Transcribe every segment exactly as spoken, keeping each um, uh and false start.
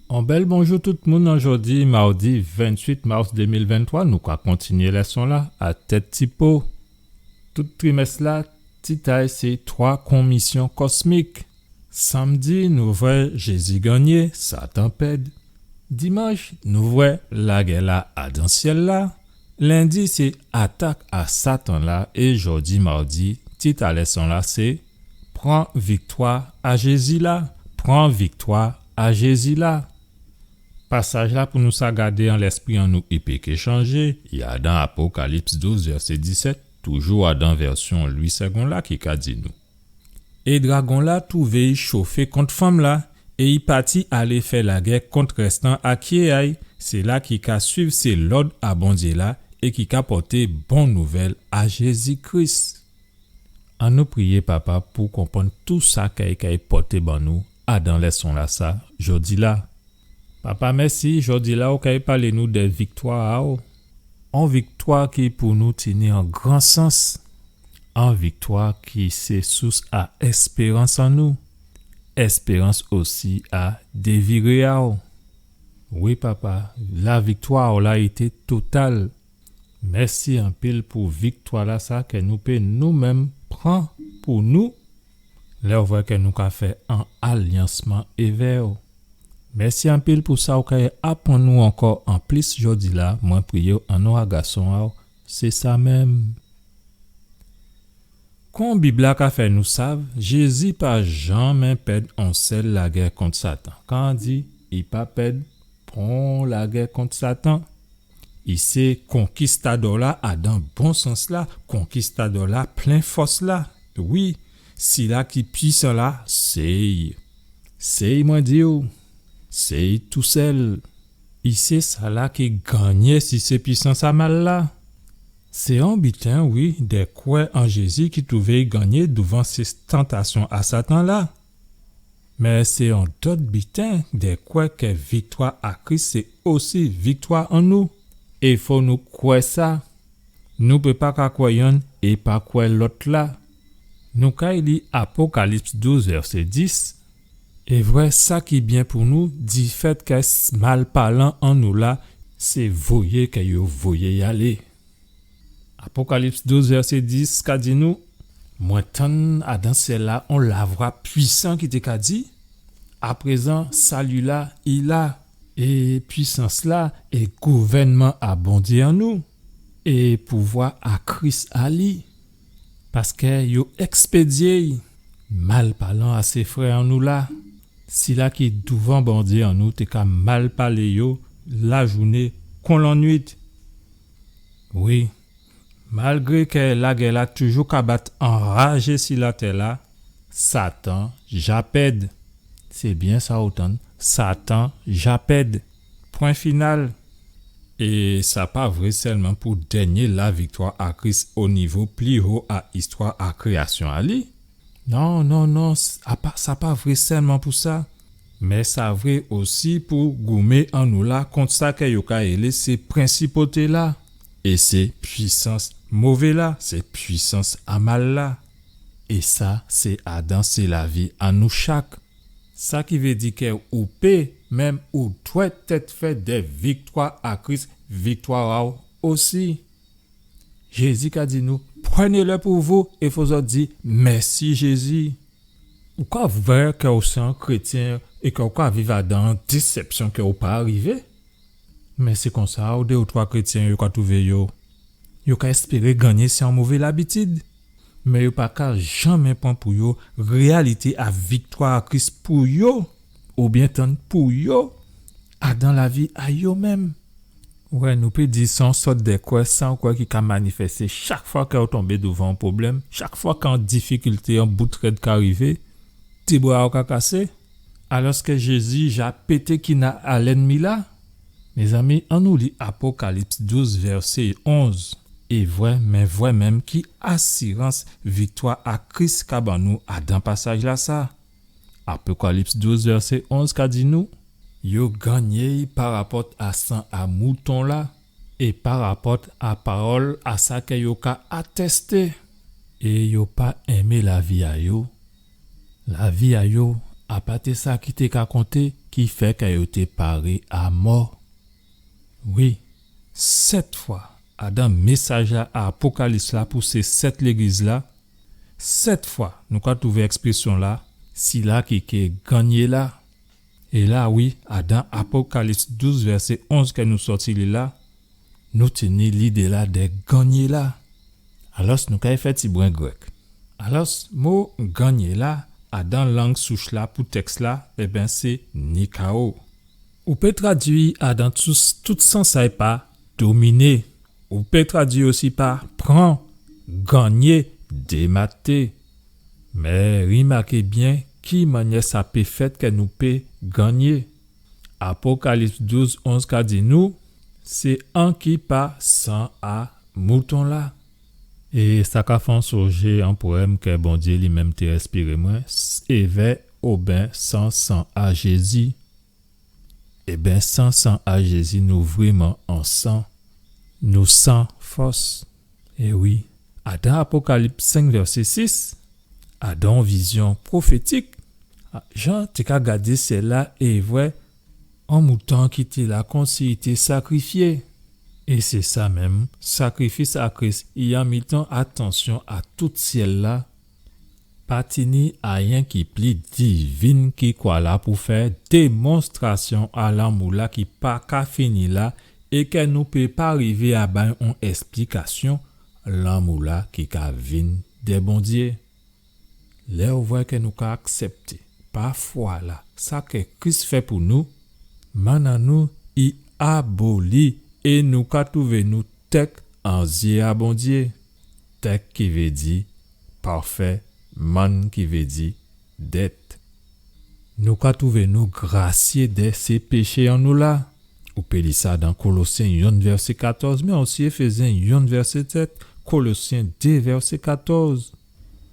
On bèl bonjou tout moun. An jòdi mawdi ventuit maws dé mil venntwa, nou ka kontinyé lèson-la a tèt ti po. Tout trimès-la, tit a'y sé twa konmisyon kòsmik. Sanmdi, nou vwè Jézi gannyé, Satan pèd. Dimanch, nou vwè lagè-la adan syèl-la. Lendi, sé atak a Satan-la. É jòdi mawdi, tit a lèson-la sé Pran viktwa a Jézi-la. Pran viktwa a Jézi-la. Pasaj-la pou nou sa gadé an lèspri an nou, i pé ké chanjé, i adan Apokalips douz, vèsé disèt, toujou adan vèsyon Lwi Sègon la, ki ka di nou: É dragon-la twouvé i chofé kont fanm-la, é i pati alé fè lagè kont rèstan a kyé a'y, sila ki ka suiv sé lòd a Bondyé-la é ki ka pòté bon nouvèl a Jézi Kris. Annou priyé Papa pou konprann tou sa kay kay pòté ban nou adan lèson-lasa jòdi-la. Papa, mèsi, jòdi-la ou kay palé nou dè viktwa a'w. On viktwa ki pou nou tini an gran sans. On viktwa ki sé sous a èspérans an nou. Èspérans osi a déviré a'w. Wi, Papa, laviktwa a'w la été total. Mèsi anpil pou viktwa-lasa kè nou pé nou menm pran pou nou, lè ou vwè kè nou ka fè an alyansman évè'w. Mèsi anpil pou sa ou kay aprann nou ankò anplis jòdi-la, mwen priyé'w an non a Gason a'w, sé sa menm. Kon Bib-la ka fè nou sav, Jézi pa janmen pèd on sèl lagè kont Satan. Kan an di, i pa pèd pon lagè kont Satan. I sé konkistadò-la, adan bon sans-la, konkistadò-la, plen fòs-la. Wi, sila ki pwisan la, sé'y. Sé'y, mwen di'w, sé'y tousèl. I sé sala ki gannyé si sé pwisans a mal-la. Sé on biten, wi, dè kwè an Jézi ki twouvé i gannyé douvan sé tantasyon a Satan la. Mé sé on dòt biten dè kwè kè viktwa a Kris sé osi viktwa an nou. É fò nou kwè sa. Nou pé pa ka kwè yonn é pa kwè lòt-la. Nou kay li Apokalips douz, vèsé dis, é vwè sa ki byen pou nou, difèt kè s-, malpalan an nou la, sé voyé kè yo voyé'y alé. Apokalips douz, vèsé dis ka di nou, mwen tann adan syèl-la on lavwa pwisan ki té ka di, aprézan, sali-la, i la, é pwisans-la, é gouvènman a Bondyé an nou, é pouvwa a Kris a li. Paskè yo èkspédyé'y, malpalan a sé frè an nou la, sila ki douvan Bondyé an nou té ka malpalé yo lajouné kon lannuit. Wi, malgré kè lagè-la toujou ka bat anrajé si latè-la, Satan ja pèd. Sé byen sa ou tann, Satan ja pèd. Pwen final. É sa pa vré sèlman pou dènyé laviktwa a Kris o nivo pli ho a istwa a kréyasyon a li. Non, non, non, s-, a pa, sa pa vré sèlman pou sa. Mé sa vré osi pou goumé an nou la kont sa kè yo ka rélé sé prensipoté-la. É sé pwisans mové-la, sé pwisans a mal-la. É sa, sé adan sé lavi a nou chak. Sa ki vé di kè ou pé, menm ou dwèt èt fè dè viktwa a Kris, viktwa a'w osi. Jézi ka di nou, prenez-le pour vous, é fò zòt di, mèsi Jézi. Ou ka vwè kè ou sé on krétyen é kè ou ka viv adan désèpsyon kè ou pa rivé. Mé sé konsa, ou dé ou twa krétyen yo ka twouvé yo. Yo ka èspéré gannyé sé on mové labitid. Mé yo pa ka janmen pran pou yo réyalité a viktwa a Kris pou yo, oubyen tann pou yo, adan lavi a yo menm. Wè, nou pé di sé on sòt dè kwè san kwè ki ka manifèsté chak fwa kè ou tonbé douvan on pwoblèm, chak fwa kè on difikilté, on bout rèd ka rivé, ti bra a'w ka kasé. Alòskè Jézi ja pété kina a lènmi-la. Mézanmi, annou li Apokalips douz, vèsé onz, é vwè, mé vwè menm ki asirans viktwa a Kris ka ban nou adan pasaj-lasa. Apokalips douz, vèsé onz ka di nou, yo gannyé'y parapòt a san a mouton-la, é parapòt a pawòl a sa kè yo ka atèsté, é yo pa enmé lavi a yo. Lavi a yo apa té sa ki té ka konté, ki fè kè yo té paré a mò. Wi, sèt fwa, adan mésaj-la, Apokalips-la pou sé sèt légliz-la, sèt fwa, nou ka twouvé èksprésyon-la, sila ki ké gannyé la. É la, wi, adan Apokalips douz, vèsé onz kè nou sòti li la, nou tini lidé-la dè gannyé la. Alòs, nou kay fè ti bren grèk. Alòs, mo gannyé la, adan lang souch-la pou tèks-la, ében, sé nikao. Ou pé tradui adan tout, tout sans sa-y pa dominé. Ou pé tradui osi pa pran, gannyé, dématé. Mé rimaké byen ki mannyè sa pé fèt kè nou pé gannyé. Apokalips douz onz ka di nou, sé anki pa san a mouton-la. É sa ka fè an sonjé an powèm kè Bondyé li menm té enspiré mwen, s-, Évè oben san san a Jézi. Ében, san san a Jézi, nou vréman an san. Nou san fòs. É wi, adan Apokalips senk vèsé sis, adan on vizyon pwofétik, Jan té ka gadé syèl-la é vwè on mouton ki té la konsi i té sakrifyé. É sé sa menm, sakrifis a Kris, i an mitan atansyon a tout syèl-la, pa tini ayen ki pli divin ki kwa-la pou fè démonstrasyon a lanmou-la ki pa ka fini la, é kè nou pé pa rivé a bay on èsplikasyon lanmou-la ki ka vin dè Bondyé. Lè ou vwè kè nou ka aksèpté pa fwa-la sa kè Kris fè pou nou, mann an nou i aboli é nou ka twouvé nou tèk an zyé a Bondyé. Tèk ki vé di pafè, mann ki vé di dèt. Nou ka twouvé nou grasyé dè sé péché an nou la. Ou pé li sa dan Kolosyen yonn vèsé katòz, mé osi Éfézyen yonn vèsé sèt, Kolosyen dé vèsé katòz.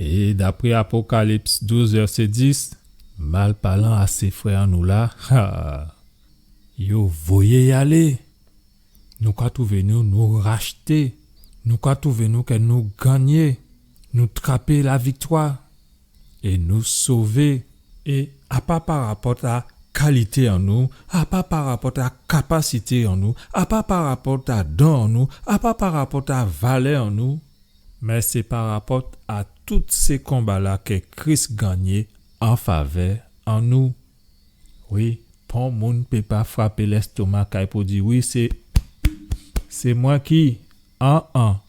É dapré Apokalips douz vèsé dis, malpalan a sé frè an nou la, ha, yo voyé y alé. Nou ka twouvé nou, nou rachté. Nou ka twouvé nou kè nou gannyé. Nou trapé laviktwa. É nou sové. É apa pa rapò a kalité an nou, apa pa rapò a kapasité an nou, apa pa rapò a don an nou, apa pa rapò a valè an nou, mé sé pa rapò a tout sé konba-la kè Kris gannyé an favè an nou. Wi, pon moun pé pa frapé lèstoma a-y pou di, wi, sé, sé mwen ki, an, an.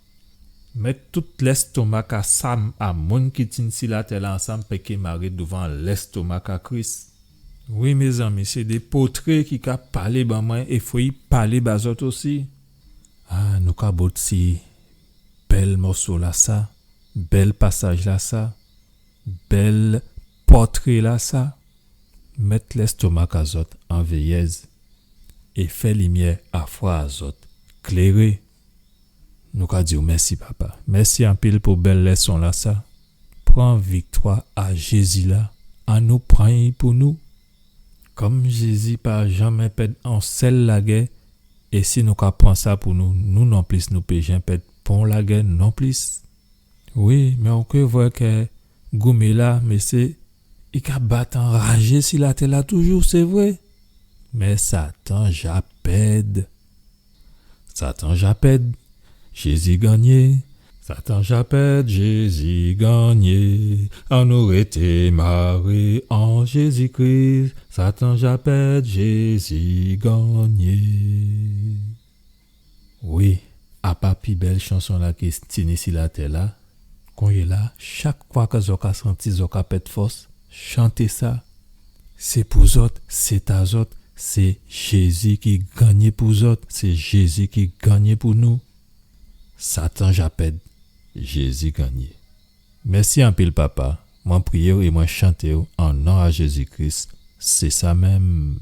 Mèt tout lèstoma a sa m-, a moun ki tin si latè-la ansanm pé ké maré douvan lèstoma a Kris. Wi, mézanmi, sé dé pòtré ki ka palé ban mwen é fò i palé ba zòt osi. A, nou ka bout si bèl mòso-lasa, bèl pasaj-lasa, bèl pòtré-lasa. Mèt lèstoma a zòt an véyèz é fè limyè a fwa a zòt kléré. Nou ka di-w mèsi, Papa. Mèsi anpil pou bèl lèson-lasa. Pran viktwa a Jézi la. Annou pran-y pou nou. Kòm Jézi pa janmè pèd on sèl lagè, é si nou ka pran sa pou nou, nou nonplis nou pé jen pèd pon lagè nonplis. Wi, mé ou ké vwè kè goumé-la, mésyé, i ka bat anrajé si latè-la toujou, sé vré. Mé Satan ja pèd. Satan ja pèd, Jézi gannyé. Satan ja pèd, Jézi gannyé. Annou rété maré an Jézi Kris. Satan ja pèd, Jézi gannyé. Wi, apa pi bèl chanson-la ki tini si latè-la. Kounyé-la, chak fwa kè zòt ka santi zòt ka pèd fòs, chanté sa. Sé pou zòt, sé ta zòt, sé Jézi ki gannyé pou zòt, sé Jézi ki gannyé pou nou. Satan ja pèd, Jézi gannyé. Mèsi anpil, Papa. Mwen priyé-w é mwen chanté-w an non a Jézi Kris. Sé sa menm.